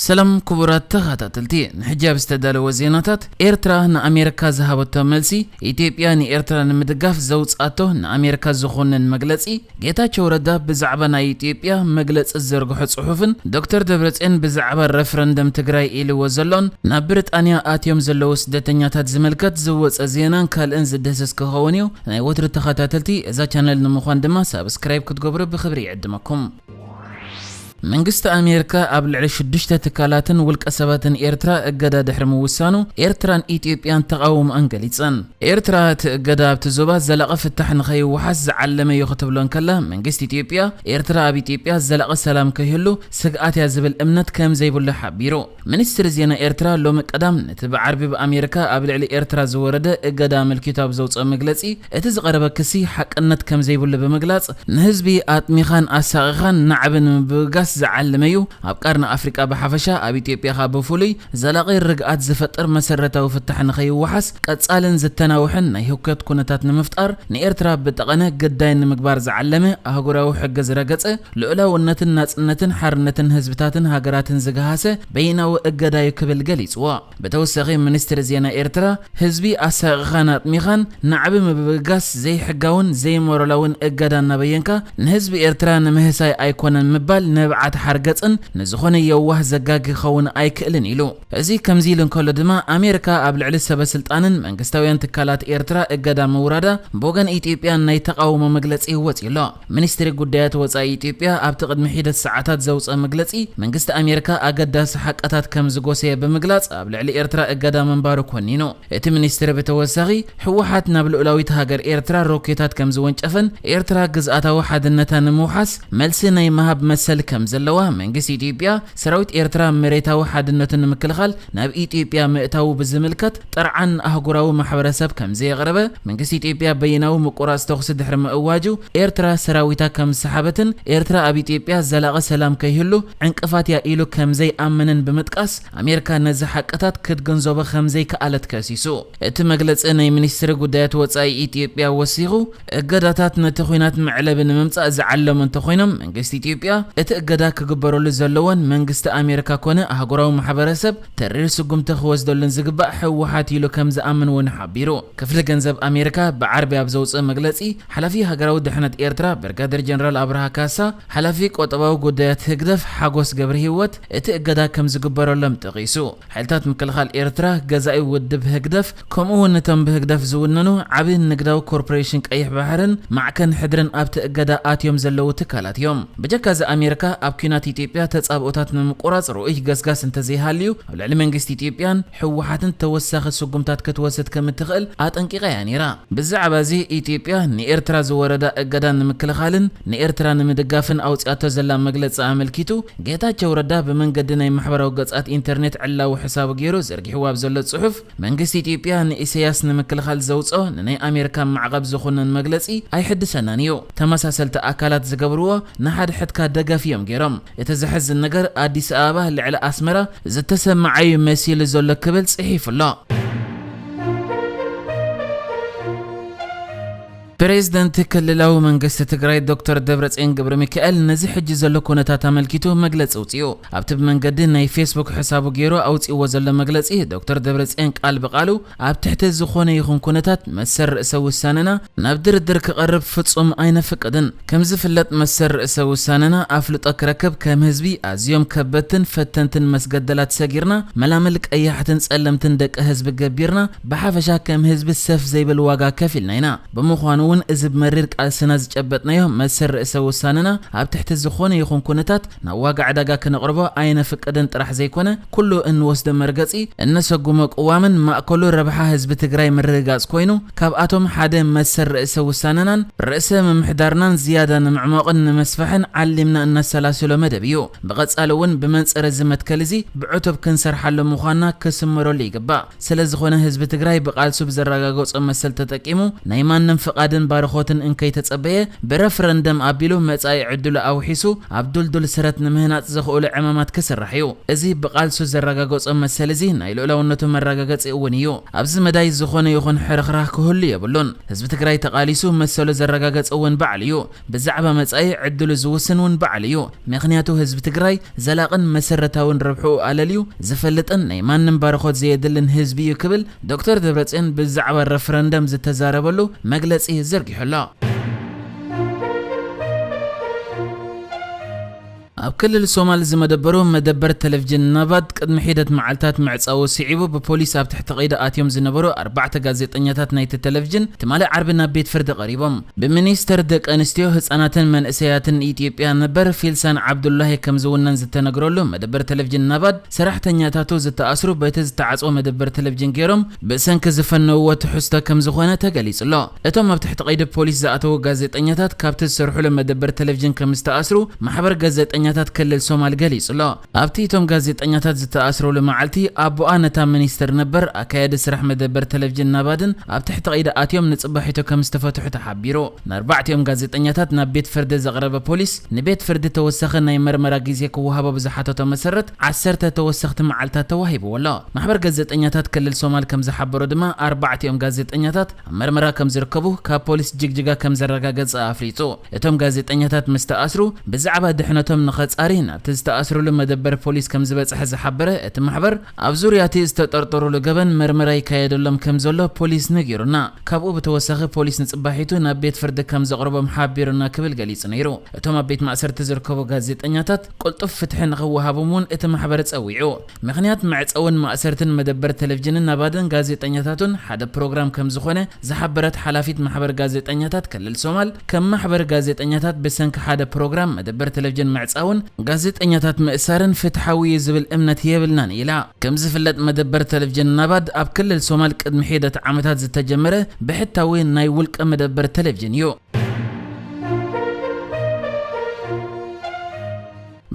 ሰላም ክቡራት ተኸታተልቲ፣ ንሕጂ ኣብ ዝተዳለወ ዜናታት፣ ኤርትራ ንኣሜሪካ ዝሃበቶ መልሲ፣ ኢትዮጵያ ንኤርትራ ንምድጋፍ ዘውጽኣቶ ንኣሜሪካ ዝኾንን መግለጺ፣ ጌታቸው ረዳ ብዛዕባ ናይ ኢትዮጵያ መግለጺ ዝዘርግሖ ጽሑፍን ዶክተር ደብረጽዮን ብዛዕባ ረፍረንደም ትግራይ ኢልዎ ዘሎን ናብ ብሪጣንያ ኣትዮም ዘለዉ ስደተኛታት ዝምልከት ዝወጸ ዜናን ካልእን ዝድህስስ ክኸውን እዩ። ናይ ወትሩ ተኸታተልቲ እዛ ቻነል ንምዃን ድማ ሳብስክራይብ ክትገብሩ ብኽብሪ ይዕድመኩም። መንግስቲ ኣሜሪካ ኣብ ልዕሊ ሽዱሽተ ትካላትን ውልቀ ሰባትን ኤርትራ እገዳ ድሕሪ ምውሳኑ፣ ኤርትራን ኢትዮጵያን ተቓውሞኣን ገሊጸን። ኤርትራ እቲ እገዳ ኣብቲ ዞባ ዘላቒ ፍታሕ ንኸይወሓስ ዝዓለመ እዩ ክትብሎ እንከላ፣ መንግስቲ ኢትዮጵያ፣ ኤርትራ ኣብ ኢትዮጵያ ዘላቒ ሰላም ከይህሉ ስግኣት እያ ዝብል እምነት ከም ዘይብሉ ሓቢሩ። ሚኒስትሪ ዜና ኤርትራ ሎሚ ቀዳም ነቲ ብዓርቢ ብኣሜሪካ ኣብ ልዕሊ ኤርትራ ዝወረደ እገዳ ኣመልኪቱ ኣብ ዘውፅኦ መግለፂ፣ እቲ ዝቐረበ ክሲ ሓቅነት ከም ዘይብሉ ብምግላፅ፣ ንህዝቢ ኣጥሚኻን ኣሳቒኻን ናዕቢ ንምብጋስ ዝዓለመ እዩ፣ ኣብ ቀርኒ ኣፍሪቃ ብሓፈሻ ኣብ ኢትዮጵያ ኸኣ ብፍሉይ ዘላቒ ርግኣት ዝፈጥር መሰረታዊ ፍታሕ ንኸይወሓስ ቀጻልን ዝተናውሐን ናይ ህውከት ኩነታት ንምፍጣር ንኤርትራ ብጠቐነ ግዳይ ንምግባር ዝዓለመ ኣህጉራዊ ሕጊ ዝረገጸ ልኡላውነትን ናጽነትን ሓርነትን ህዝብታትን ሃገራትን ዝገሃሰ በይናዊ እገዳ እዩ ክብል ገሊጽዎ። ብተወሳኺ ሚኒስትሪ ዜና ኤርትራ ህዝቢ ኣሳቒኻን ኣጥሚኻን ናዕቢ ምብጋስ ዘይሕጋውን ዘይሞራላውን እገዳ እናበየንካ ንህዝቢ ኤርትራ ንምህሳይ ኣይኮነን ምባል ንብዓት ሓርገጽን ንዝኾነ የዋህ ዘጋጊ ክኸውን ኣይክእልን ኢሉ። እዚ ከምዚ ኢሉ እንከሎ ድማ ኣሜሪካ ኣብ ልዕሊ ሰበ ስልጣንን መንግስታውያን ትካላት ኤርትራ እገዳ ምውራዳ ብወገን ኢትዮጵያ ናይ ተቓውሞ መግለጺ ወጺኡ ኣሎ። ሚኒስትሪ ጉዳያት ወጻኢ ኢትዮጵያ ኣብቲ ቅድሚ ሒደት ሰዓታት ዘውጽኦ መግለጺ መንግስቲ ኣሜሪካ ኣገዳሲ ሓቅታት ከም ዝጎሰየ ብምግላጽ ኣብ ልዕሊ ኤርትራ እገዳ ምንባሩ ኮኒኑ። እቲ ሚኒስትሪ ብተወሳኺ፣ ህወሓት ናብ ልኡላዊት ሃገር ኤርትራ ሮኬታት ከም ዝወንጨፈን ኤርትራ ግዝኣታዊ ሓድነታ ንምውሓስ መልሲ ናይ ምሃብ መሰል ከም ዘለዋ፣ መንግስቲ ኢትዮጵያ ሰራዊት ኤርትራ መሬታዊ ሓድነቱ ንምክልኻል ናብ ኢትዮጵያ ምእታዉ ብዝምልከት ጥርዓን ኣህጉራዊ ማሕበረሰብ ከም ዘየቕረበ፣ መንግስቲ ኢትዮጵያ በይናዊ ምቁራጽ ተኹሲ ድሕሪ ምእዋጁ፣ ኤርትራ ሰራዊታ ከም ዝሰሓበትን ኤርትራ ኣብ ኢትዮጵያ ዘላቒ ሰላም ከይህሉ ዕንቅፋት እያ ኢሉ ከም ዘይኣምንን ብምጥቃስ፣ ኣሜሪካ ነዚ ሓቅታት ክትግንዘቦ ከም ዘይከኣለት ከሲሱ። እቲ መግለጺ ናይ ሚኒስትሪ ጉዳያት ወጻኢ ኢትዮጵያ ወሲኹ፣ እገዳታት ነቲ ኲናት መዕለቢ ንምምጻእ ዝዓለሙ እንተኾይኖም፣ መንግስቲ ኢትዮጵያ እቲ እገዳ ክግበረሉ ዘለዎን መንግስቲ ኣሜሪካ ኮነ ኣህጉራዊ ማሕበረሰብ ተሪር ስጉምቲ ክወስደሉን ዝግባእ ህወሓት ኢሉ ከም ዝኣምን እውን ሓቢሩ። ክፍሊ ገንዘብ ኣሜሪካ ብዓርቢ ኣብ ዘውፅእ መግለጺ፣ ሓላፊ ሃገራዊ ድሕነት ኤርትራ ብርጋደር ጀነራል ኣብርሃ ካሳ፣ ሓላፊ ቆጠባዊ ጉዳያት ህግደፍ ሓጎስ ገብረ ህይወት እቲ እገዳ ከም ዝግበረሎም ጠቒሱ። ሓይልታት ምክልኻል ኤርትራ፣ ገዛኢ ውድብ ህግደፍ፣ ከምኡ እውን ነቶም ብህግደፍ ዝውነኑ ዓቢ ንግዳዊ ኮርፖሬሽን ቀይሕ ባሕርን ማዕከን ሕድርን ኣብቲ እገዳ ኣትዮም ዘለዉ ትካላት እዮም። ብጀካዚ ኣሜሪካ ኣብ ኲናት ኢትዮጵያ ተጻብኦታት ንምቁራጽ ርኡይ ገስጋስ እንተዘይሃልዩ፣ ኣብ ልዕሊ መንግስቲ ኢትዮጵያን ህወሓትን ተወሳኺ ስጉምታት ክትወስድ ከም እትኽእል ኣጠንቂቓ እያ ነይራ። ብዛዕባ እዚ ኢትዮጵያ ንኤርትራ ዝወረዳ እገዳ ንምክልኻልን ንኤርትራ ንምድጋፍን ኣውጺኣቶ ዘላ መግለጺ ኣመልኪቱ፣ ጌታቸው ረዳ ብመንገዲ ናይ ማሕበራዊ ገጻት ኢንተርኔት ዕላዊ ሕሳቡ ገይሩ ዘርጊሕዎ ኣብ ዘሎ ጽሑፍ፣ መንግስቲ ኢትዮጵያ ንኢሳያስ ንምክልኻል ዘውጽኦ ንናይ ኣሜሪካ ማዕቐብ ዝኹንን መግለጺ ኣይሕድሰናን እዩ። ተመሳሰልቲ ኣካላት ዝገብርዎ ንሓድሕድካ ደገፍ እዮም ገይሮም። እቲ ዘሕዝን ነገር ኣዲስ ኣበባ ልዕሊ ኣስመራ ዝተሰማዓዩ መሲሉ ዘሎ ክብል ጽሒፉ ኣሎ። ፕሬዝደንት ክልላዊ መንግስቲ ትግራይ ዶክተር ደብረጽዮን ገብረ ሚካኤል ነዚ ሕጂ ዘሎ ኩነታት ኣመልኪቱ መግለጺ ኣውጺኡ። ኣብቲ ብመንገዲ ናይ ፌስቡክ ሕሳቡ ገይሩ ኣውጺእዎ ዘሎ መግለጺ፣ ዶክተር ደብረጽዮን ቃል ብቃሉ ኣብ ትሕቲ ዝኾነ ይኹን ኩነታት መሰል ርእሰ ውሳነና ናብ ድርድር ክቐርብ ፍጹም ኣይነፍቅድን። ከም ዝፍለጥ መሰል ርእሰ ውሳነና ኣፍልጦ ክረክብ ከም ህዝቢ ኣዝዮም ከበድትን ፈተንትን መስገደላት ሰጊርና መላምል ቀያሕትን ጸለምትን ደቂ ህዝቢ ገቢርና ብሓፈሻ ከም ህዝቢ ሰፍ ዘይብል ዋጋ ከፊልና ኢና። ብምዃኑ እውን እዚ ብመሪር ቃልስና ዝጨበጥናዮ መሰል ርእሰ ውሳነና ኣብ ትሕቲ ዝኾነ ይኹን ኩነታት ናብ ዋጋ ዕዳጋ ክነቕርቦ ኣይነፍቅድን ጥራሕ ዘይኮነ፣ ኩሉ እንወስዶ መርገጺ፣ እነሰጉሞ ቅዋምን ማእከሉ ረብሓ ህዝቢ ትግራይ ምርግጋጽ ኮይኑ፣ ካብኣቶም ሓደ መሰል ርእሰ ውሳነናን ርእሰ ምምሕዳርናን ዝያዳ ንምዕማቕን ንምስፋሕን ዓሊምና እነሰላስሎ መደብ እዩ። ብቐጻሊ እውን ብመንጽር እዚ መትከል እዚ ብዕቱብ ክንሰርሓሉ ምዃንና ክስመረሉ ይግባእ። ስለ ዝኾነ ህዝቢ ትግራይ ብቃልሱ ብዘረጋገጾ መሰል ተጠቂሙ ናይ ማንም ፍቓድን ባርኾትን እንከይተጸበየ ብረፍረንደም ኣቢሉ መጻኢ ዕድሉ ኣውሒሱ ኣብ ዱልዱል ስረት ንምህናጽ ዘኽእሉ ዕማማት ክስራሕ እዩ። እዚ ብቓልሱ ዘረጋገጾ መሰል እዚ ናይ ልኡላውነቱ መረጋገጺ እውን እዩ። ኣብዚ መዳይ ዝኾነ ይኹን ሕርኽራኽ ክህሉ የብሉን። ህዝቢ ትግራይ ተቓሊሱ መሰሉ ዘረጋገጸ እውን በዓል እዩ። ብዛዕባ መጻኢ ዕድሉ ዝውስን እውን በዓል እዩ። ምኽንያቱ ህዝቢ ትግራይ ዘላቕን መሰረታውን ረብሕኡ ኣለልዩ ዝፈልጥን ናይ ማንም ባርኾት ዘየድልን ህዝቢ እዩ ክብል ዶክተር ደብረጽዮን ብዛዕባ ረፍረንደም ዝተዛረበሉ መግለጺ ዘርጊሑ ኣሎ። ኣብ ክልል ሶማል ዝመደበሩ መደበር ቴሌቪዥን ናባድ ቅድሚ ሒደት መዓልታት ምዕጻዉ ስዒቡ ብፖሊስ ኣብ ትሕቲ ቀይዲ ኣትዮም ዝነበሩ ኣርባዕተ ጋዜጠኛታት ናይቲ ቴሌቪዥን ትማሊ ዓርቢ ናብ ቤት ፍርዲ ቀሪቦም። ብሚኒስተር ደቂ ኣንስትዮ ህጻናትን መንእሰያትን ኢትዮጵያ ነበር ፊልሳን ዓብዱላሂ ከም ዝውነን ዝተነግረሉ መደበር ቴሌቪዥን ናባድ ሰራሕተኛታቱ ዝተኣስሩ በቲ ዝተዓጽወ መደበር ቴሌቪዥን ገይሮም ብሰንኪ ዝፈነውዎ ትሕዝቶ ከም ዝኾነ ተገሊጹ ኣሎ። እቶም ኣብ ትሕቲ ቀይዲ ፖሊስ ዝኣተዉ ጋዜጠኛታት ካብቲ ዝሰርሑሉ መደበር ቴሌቪዥን ከም ዝተኣስሩ ማሕበር ጋዜጠኛታት ክልል ሶማል ገሊጹ ኣሎ። ኣብቲ እቶም ጋዜጠኛታት ዝተኣስሩሉ መዓልቲ ኣቦኣ ነታ ሚኒስተር ነበር ኣካያዲ ስራሕ መደበር ቴሌቪዥን ናባድን ኣብ ትሕቲ ቀይዲ ኣትዮም ንጽባሒቱ ከም ዝተፈትሑ ተሓቢሩ። ንኣርባዕቲኦም ጋዜጠኛታት ናብ ቤት ፍርዲ ዘቕረበ ፖሊስ ንቤት ፍርዲ ተወሳኺ ናይ መርመራ ግዜ ክወሃቦ ብዝሓተቶ መሰረት ዓሰርተ ተወሰኽቲ መዓልታት ተዋሂብዎ ኣሎ። ማሕበር ጋዜጠኛታት ክልል ሶማል ከም ዝሓበሮ ድማ ኣርባዕቲኦም ጋዜጠኛታት ኣብ መርመራ ከም ዝርከቡ ካብ ፖሊስ ጅግጅጋ ከም ዘረጋገጸ ኣፍሊጡ። እቶም ጋዜጠኛታት ምስ ተኣስሩ ብዛዕባ ድሕነቶም ንኸጻሪ ናብቲ ዝተኣስሩሉ መደበር ፖሊስ ከም ዝበጽሐ ዝሓበረ እቲ ማሕበር ኣብ ዙርያ እቲ ዝተጠርጠሩሉ ገበን መርመራ ይካየደሎም ከም ዘሎ ፖሊስ ነጊሩና። ካብኡ ብተወሳኺ ፖሊስ ንጽባሒቱ ናብ ቤት ፍርዲ ከም ዘቕርቦም ሓቢሩና ክብል ገሊጹ ነይሩ። እቶም ኣብ ቤት ማእሰርቲ ዝርከቡ ጋዜጠኛታት ቅልጡፍ ፍትሒ ንኽወሃቦም እውን እቲ ማሕበር ጸዊዑ። ምኽንያት መዕጸውን ማእሰርትን መደበር ቴሌቪዥንን ናባድን ጋዜጠኛታቱን ሓደ ፕሮግራም ከም ዝኾነ ዝሓበረት ሓላፊት ማሕበር ጋዜጠኛታት ክልል ሶማል ከም ማሕበር ጋዜጠኛታት ብሰንኪ ሓደ ፕሮግራም መደበር ቴሌቪዥን ምዕጻውን ጋዜጠኛታት ምእሳርን ፍትሓዊ እዩ ዝብል እምነት የብልናን ኢላ። ከም ዝፍለጥ መደበር ቴሌቪዥን ናባድ ኣብ ክልል ሶማል ቅድሚ ሒደት ዓመታት ዝተጀመረ ብሕታዊ ናይ ውልቀ መደበር ቴሌቪዥን እዩ።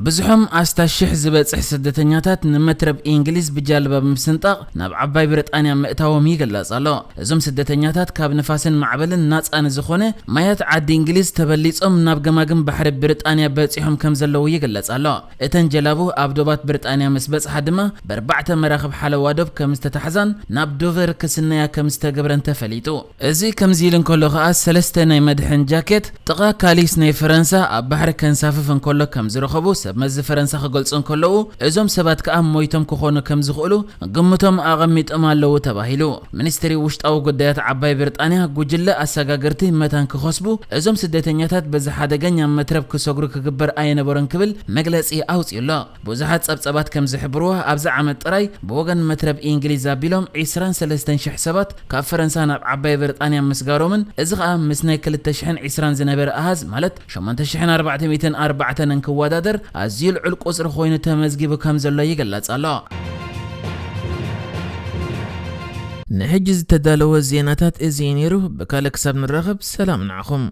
ብዝሖም ኣስታት ሽሕ ዝበጽሕ ስደተኛታት ንመትረብ ኢንግሊዝ ብጃልባ ብምስንጣቕ ናብ ዓባይ ብሪጣንያ ምእታዎም ይግለጽ ኣሎ። እዞም ስደተኛታት ካብ ንፋስን ማዕበልን ናጻ ንዝኾነ ማያት ዓዲ እንግሊዝ ተበሊጾም ናብ ገማግም ባሕሪ ብሪጣንያ በጺሖም ከም ዘለዉ ይግለጽ ኣሎ። እተን ጀላቡ ኣብ ዶባት ብሪጣንያ ምስ በጽሓ ድማ ብኣርባዕተ መራኽብ ሓለዋ ዶብ ከም ዝተታሕዛን ናብ ዶቨር ክስነያ ከም ዝተገብረን ተፈሊጡ። እዚ ከምዚ ኢሉ እንከሎ ከኣ ሰለስተ ናይ መድሕን ጃኬት ጥቓ ካሊስ ናይ ፈረንሳ ኣብ ባሕሪ ከንሳፍፍ እንከሎ ከም ዝረኸቡ ሰብ መዚ ፈረንሳ ክገልጹ እንከለዉ፣ እዞም ሰባት ከኣ ሞይቶም ክኾኑ ከም ዝኽእሉ ግምቶም ኣቐሚጦም ኣለዉ ተባሂሉ። ሚኒስትሪ ውሽጣዊ ጉዳያት ዓባይ ብሪጣንያ ጉጅለ ኣሰጋገርቲ መታን ክኸስቡ እዞም ስደተኛታት በዚ ሓደገኛ መትረብ ክሰግሩ ክግበር ኣይነበሮን ክብል መግለጺ ኣውጺኡ ኣሎ። ብዙሓት ጸብጸባት ከም ዝሕብርዎ ኣብዚ ዓመት ጥራይ ብወገን መትረብ ኢንግሊዝ ኣቢሎም ዒስራን ሰለስተን ሽሕ ሰባት ካብ ፈረንሳ ናብ ዓባይ ብሪጣንያ ምስጋሮምን እዚ ኸኣ ምስ ናይ ክልተ ሽሕን ዕስራን ዝነበረ ኣሃዝ ማለት ሸሞንተ ሽሕን ኣርባዕተ ሚእትን ኣርባዕተን እንክወዳደር ኣዝዩ ልዑል ቁጽሪ ኮይኑ ተመዝጊቡ ከም ዘሎ ይግለጽ ኣሎ። ንሕጂ ዝተዳለወ ዜናታት እዚ እዩ ነይሩ። ብካልእ ክሳብ ንራኸብ ሰላም ንዓኹም።